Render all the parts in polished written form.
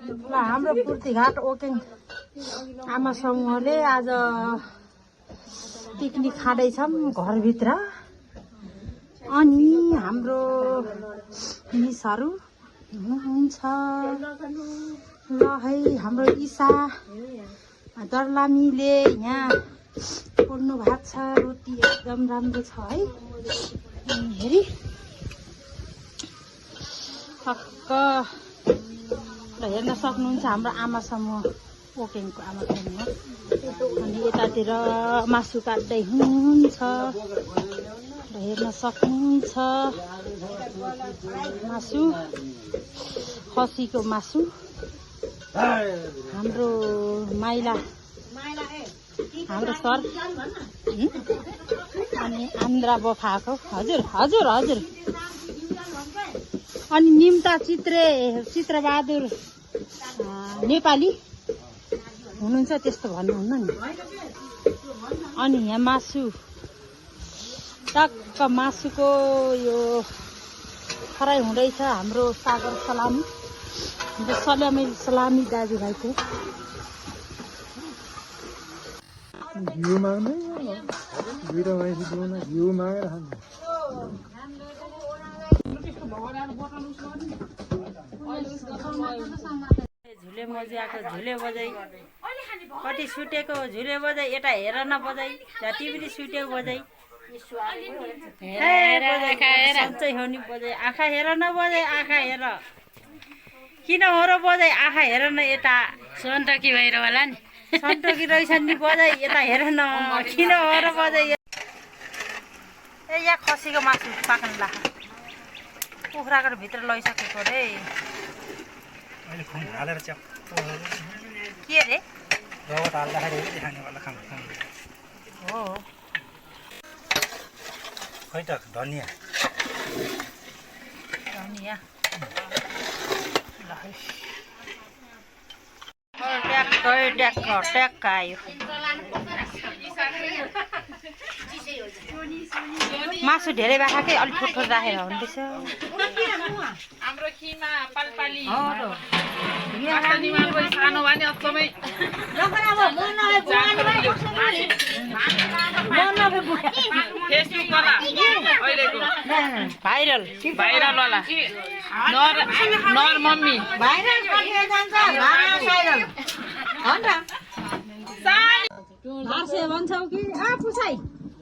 ल हाम्रो पूर्तिघाट ओकेङ आमा समूहले आज पिकनिक खाँदैछौँ घरभित्र। अनि हाम्रो मिसहरू हुनुहुन्छ। ल है हाम्रो ईशा दर्लामीले यहाँ पोल्नु भएको छ। रोटी एकदम राम्रो छ है। अनि हेरी ठक्क हेर्न सक्नुहुन्छ हाम्रो आमा समूह ओकेङको आमा समूह। अनि यतातिर मासु काट्दै हुनुहुन्छ र हेर्न सक्नुहुन्छ। मासु खसीको मासु हाम्रो माइला हाम्रो सर अनि आन्द्रा बफाको हजुर हजुर हजुर। अनि निम्ता चित्रबहादुर नेपाली हुनुहुन्छ त्यस्तो भन्नुहुन्न नि। अनि यहाँ मासु टक्क मासुको यो फ्राई हुँदैछ। हाम्रो सागर सलामी सलामी दाजुभाइको घिउ माग्ने दुईटा मान्छे दिउन घिउ मागेर खान्छ। झुले मजाको झुले बजाई कति सुटेको झुले बजाई यता हेर न बजाई टिभी सुटेको बजाई सन्चै हो नि बजाई आँखा हेर न बजाई आँखा हेर किन हो र बजाई आँखा हेर न यता सन्तकी भएर होला नि सन्तकी रहेछ नि बजाई यता हेर न किन हो र बजाई। ए यहाँ खसीको मासु पाक्न ला कुखुराको भित्र लैसकेको रे के रे हो खै त धनिया धनिया ट्याक्क आयो। मासु धेरै बाखाकै अलिक ठोट राखेर हुँदैछ। हाम्रो खिमा पालपाली भाइरल वाला नर मम्मी भार्से भन्छौ कि पुसाई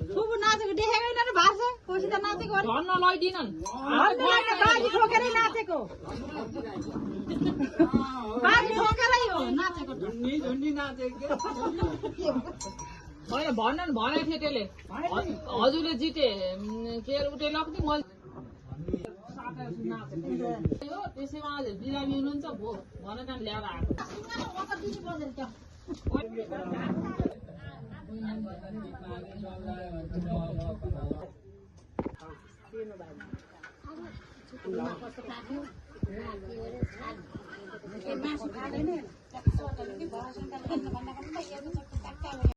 फुपू नाचेको देखेको होइन र भार्से कोसी त नाचेको भन्न लैदिनन् बाजी ठोकेरै नाचेको बाजी ठोकेरै हो नाचेको होइन भन्न भनेको थिएँ त्यसले हजुरले जिते के अरे उठे लग्ने मैले त्यसैमा आज बिरामी हुनुहुन्छ भो भनेर ल्याएर आएको